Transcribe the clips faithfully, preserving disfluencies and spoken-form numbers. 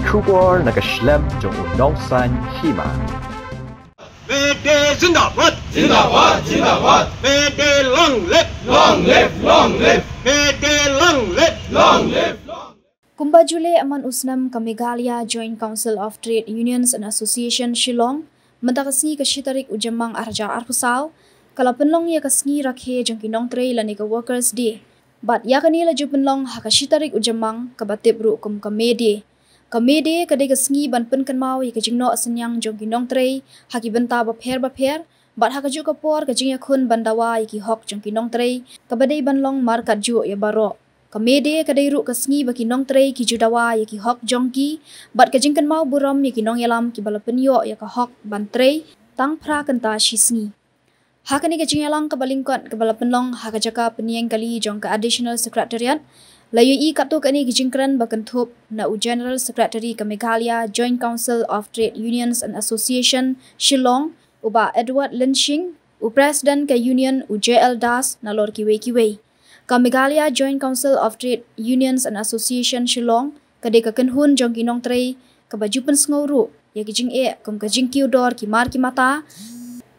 Khubor na ka shlem jong u nongsan hima. Mede zindabad. Zindabad, zindabad. Mede long live. Long live, long live. Mede long live. Long live. Kumba ju leh man u snem, ka Meghalaya Joint Council of Trade Unions and Association Shillong, mynta ka sngi ka shi tarik u Jymmang ar hajar arphew saw, ka la pynlong ïa ka sngi rakhe jong ki nongtrei lane ka Workers' Day. Bad ïa kane la ju pynlong ha ka shi tarik u Jymmang, kaba tip ruh kum ka May Day. Ka May Day ka dei ka sngi ban pynkynmaw ïa ka jingnoh synñiang jong ki nongtrei ha ki bynta bapher bapher, bad ha kajuh ka por ka jingïakhun ban dawa ïa ki hok jong ki nongtrei kaba dei ban long markatjuh ïa baroh. Ka May Day ka dei ruh ka sngi ba ki nongtrei ki ju dawa ïa ki hok jong ki, bad ka jingkynmaw burom ïa ki nongïalam kiba la pynïoh ïa ka hok ban trei tang phra kynta shi sngi. Ha kane ka jingïalang kaba lyngkot kaba la pynlong ha ka jaka pynïeng kali jong ka Additional Secretariat, la ïohi katto katne ki jingkren ba kynthup na u General Secretary ka Meghalaya Joint Council of Trade Unions and Association Shillong, u Bah Edward Lynshing, u President ka Union u J L Das, nalor kiwei kiwei. Ka Meghalaya Joint Council of Trade Unions and Association Shillong ka dei ka kynhun jong ki nongtrei kaba ju pynsngew ruh ïa ki jingeh kum ka jingkiew dor ki mar ki mata,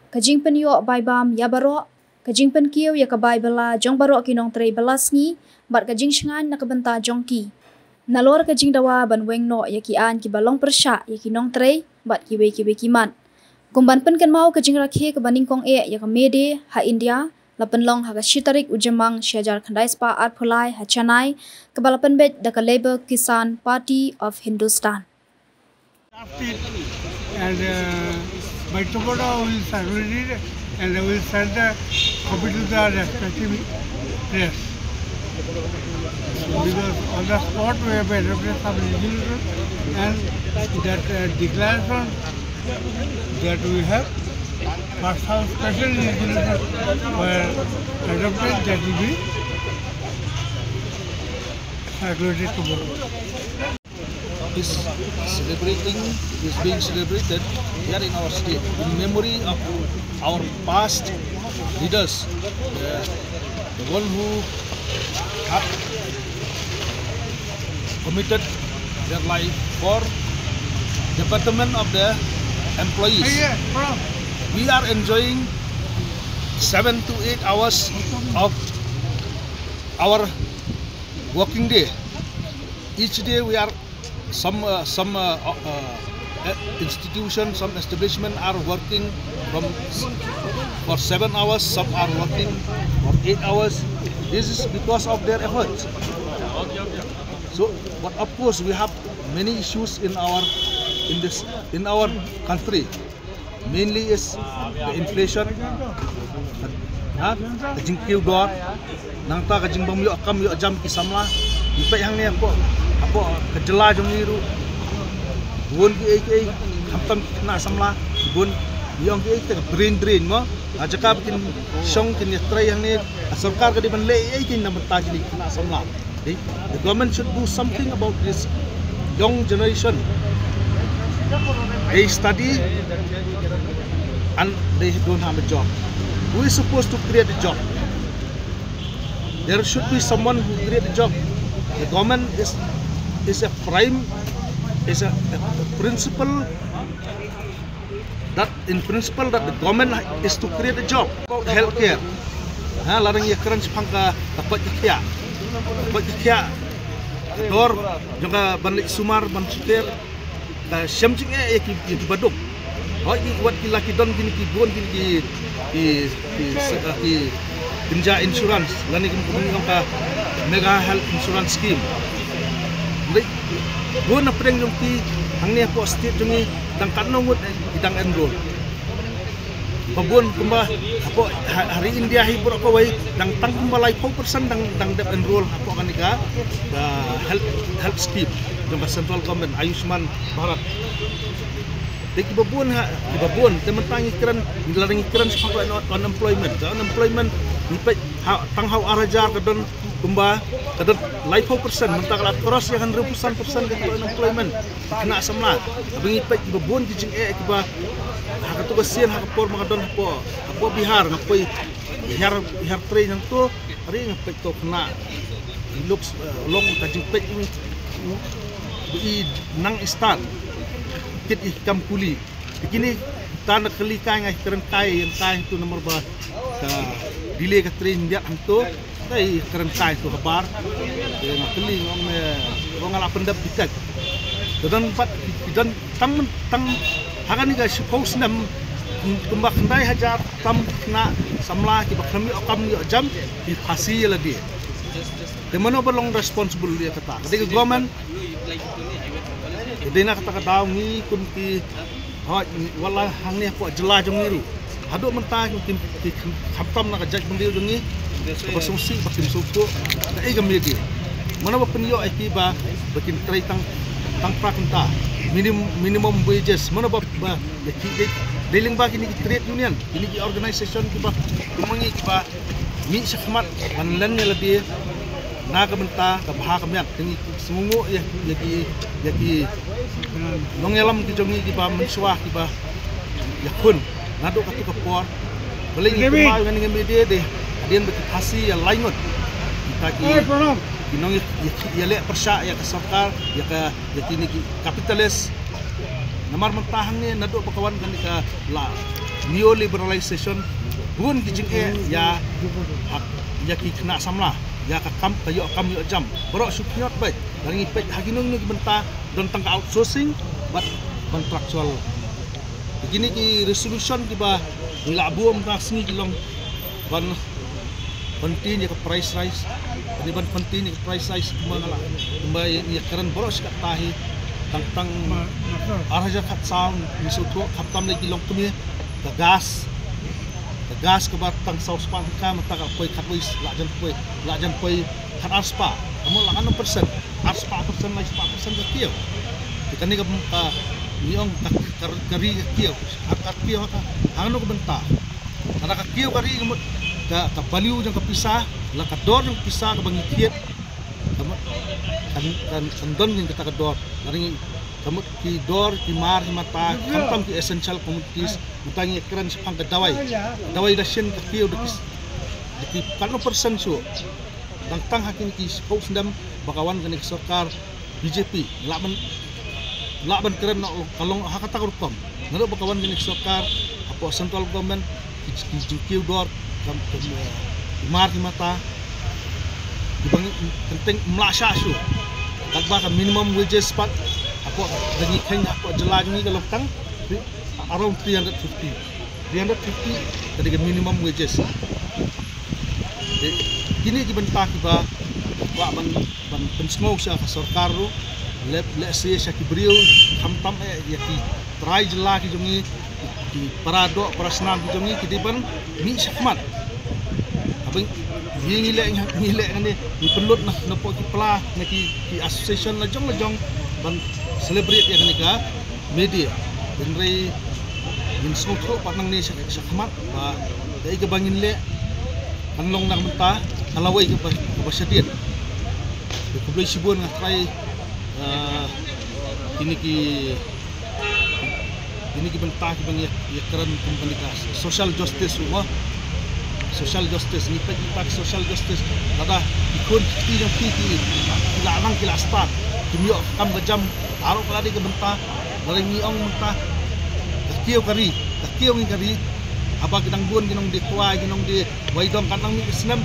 ka jingpynïoh bai bam ïa baroh, ka jingpynkiew ïa ka bai bylla jong baroh ki nongtrei bylla sngi, bad ka jingshngaiñ na ka bynta jong ki, nalor ka jingdawa ban weng noh ïa ki aiñ kiba long pyrshah ïa ki nongtrei bad kiwei kiwei ki mat. Kum ban pynkynmaw ka jingrakhe kaba nyngkong eh ïa ka May Day ha India, la pynlong ha ka shi tarik u Jymmang shi hajar khyndai spah arphew lai ha Chennai, kaba la pynbeit da ka Labour Kisan Party of Hindustan. And uh, by tomorrow we will circulate it and we will send the copy to the respective press. Because on the spot we have adopted some resolution and that uh, declaration that we have passed some special resolution were adopted that will be circulated tomorrow. Is celebrating, is being celebrated here in our state in memory of our past leaders, the, the one who have committed their life for the betterment of the employees. We are enjoying seven to eight hours of our working day. Each day we are some uh, some uh, uh, uh, institution, some establishment are working from for seven hours, some are working for eight hours. This is because of their efforts. So, but of course, we have many issues in our in this in our country. Mainly is the inflation, ha, ka jingkiew dor, nangta ka jingbym ïoh kam ïoh jam ki samla. Ngi peit hangne hapoh hapoh ka jylla jong ngi ruh, bun kiei kiei, khamtam ki khynnah samla, bun, ngi ong kiei kita ka brain drain mo. Ha jaka ba kin shong kin ïatrei hangne, ka sorkar ka dei ban leh ei ei kin na bynta kine ki khynnah samla. The government should do something about this young generation. They study and they don't have a job. Who is supposed to create a job? There should be someone who create a job. The government is is a prime is a, a principal that in principle that the government is to create a job about healthcare. Ha, la dang ïa kren shaphang ka ka pait ka khiah. Ka pait ka khiah. Dor jong ka ban leit sumar ban shuter. Ka shem jingeh ïa ki ïa ki baduk. Hoi ki wat ki la ki don kine ki bun kine ki ki ki ki kynja insurance lane ki ka mega health insurance scheme. Bun na pdeng jong ki hangne hapoh state jong ngi dang katno ngut ki dang enroll. Ba bun kumba hapoh ha ri India hi baroh kawei dang tang kumba laiphew percent dang dang dep enroll hapoh kane ka health health scheme jong ka central government Ayushman Bharat. Te kiba bun ha kiba bun te mynta ngi kren ngi la ngi kren shaphang ka unemployment ka unemployment ngi peit ha tang ha u ar hajar ka don kumba ka don laiphew percent mynta ka la cross ïa ka hynriewphew san percent ka unemployment. Khynnah samla haba ngi peit kiba bun ki jingeh kiba ha kato ka sien ha ka por ma ka don hapoh hapoh Bihar nga poi hiar hiar trei nangto. Ri nga peit to khynnah. It looks long ka jingpeit. I nang i stad kit i kam kuli. Te kine ta na kali kai ngai kren kai yang kai tu namar ba ka delay ka train biat hangto. Te i kren kai tu habar. Te nga kali ngong me ngong ala pendap bitak. Te don pat i don tang tang hakan ni ka shipau snem kumba khyndai hajar tam khynnah samla kiba khlem ïoh kam ïoh jam ki phasi ïa lade. Te mano ba long responsible ïa kata? Ka dei ka government. Ka dei na kata ka daw ngi kum ki hoi wala hangne hapoh jylla jong ngi ruh haduh mynta ki ki khamtam na ka jaitbynriew jong ngi ba sngewsih ba kim sngewthuh da ei ka media. Mano ba pynïoh ïa ki ba ba kin trei tang tang pra kynta minimum minimum wages mano ba ba ïa ki dei dei lyngba kine ki trade union kine ki organisation kiba kum ngi kiba mih shakhmat ban len ïa lade na ka bynta ka bha ka miat. Te ngi sngewnguh ïa ïa ki ïa ki nongïalam ki jong ngi kiba mynshuwa kiba ïakhun naduh katu ka por. Balei ngi kynmaw ïa ngi media de hadien ba ki phasi ïa lai ngut kita ki ki nong ïa ïa leh pyrshah ïa ka sorkar ïa ka ïa kine ki capitalist. Namar mynta hangne naduh ba ka wan kane ka la neoliberalization bun ki jingeh ïa ïa ki khynnah samla ïa ka kam ka ïoh kam ïoh jam baroh shu pynïot bad ngi peit ha kino kino ki bynta don tang ka outsourcing bad contractual. Kine ki resolution kiba ngi la buh mynta sngi ki long ban contain ïa ka price rise. Ani ban contain ïa ka price rise kumba nga la kumba ïa kren baroh shi katta hi tang tang ar hajar khatsaw ngi sngewthuh khamtam lei ki longkmie ka gas ka gas kaba tang saw spah ka mynta ka poi khatwei la jan poi la jan poi khat ar spah ka mut la kano percent ar spah percent lai spah percent ka kiew. Te kane ka ngi ong ka ri ka kiew ha ka kiew ha ka hangno ka bynta. Kata ka kiew ka ri ka mut ka ka value jong ka pisa la ka dor jong ka pisa kaba ngi thied ka mut kan kan kan don ngi kata ka dor. Ka ri ka mut ki dor ki mar ki mata khamtam ki essential commodities mynta ngi kren shaphang ka dawai. Dawai da shin ka kiew da ki da ki katno percent shuh. Tang tang ha kine ki shiphew snem ba ka wan kane ka sorkar B J P lah ban lah ban kren noh ka long ha kata ka rukom. Naduh ba ka wan kane ka sorkar hapoh central government ki ki jingkiew dor kam kam eh, mar ki mata ki bang kenteng mla sha shu. Katba ka minimum wages pat hapoh da ngi kheiñ hapoh jylla jong ngi ka long tang around three hundred fifty. Three hundred fifty ka dei ka minimum wages. Te kine ki bynta kiba kwah ban ban pynsngew sha ka sorkar ruh lep lehse sha ki briew khamtam eh ïa ki trai jylla ki jong ngi ki para doh para snam ki jong ngi ki dei ban mih shakhmat. Haba ngi ngi leh ngi leh ngane ngi pynlut na na pok ki pla na ki ki association la jong la jong ban celebrate ïa kane ka media. Hynrei ngin sngewthuh pat nangne sha sha khmat ba dei kaba ngin leh kan long na ka bynta ka lawei kaba kaba shadien. Te khublei shibun nga trai kine ki kine ki bynta kiba ngi ïa kren kum kane ka social justice ruh mo. Social justice ngi peit bynta ka social justice lada ki khun ki jong ki ki la nang ki la stad kim ïoh kam ka jam. Aro ka la dei ka bynta lada ngi ong bynta ka kiew ka ri ka kiew ngi ka ri. Haba ki dang bun ki nong dei kwai ki nong dei wai dong ka nang mih ka snem.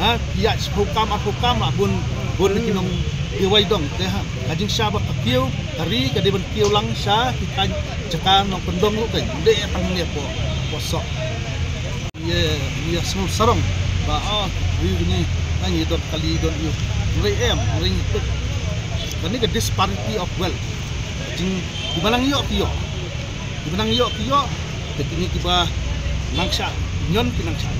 Ha ki ïa shiphew kam arphew kam la bun bun ki nong dei wai dong te ha ka jingsha ba ka kiew ka ri ka dei ban kiew lang sha ki kan jaka nong pyndong ruh ka dei tang ne po po sok. Ye ye sngew sarong ba ah ri ni nang i don kali don ïu ri em ri ni tu. Kane ka disparity of wealth jing di ba nang ïoh ki ïoh di ba nang ïoh ki ïoh. Te kini ki ba nang sha nyon ki nang sha.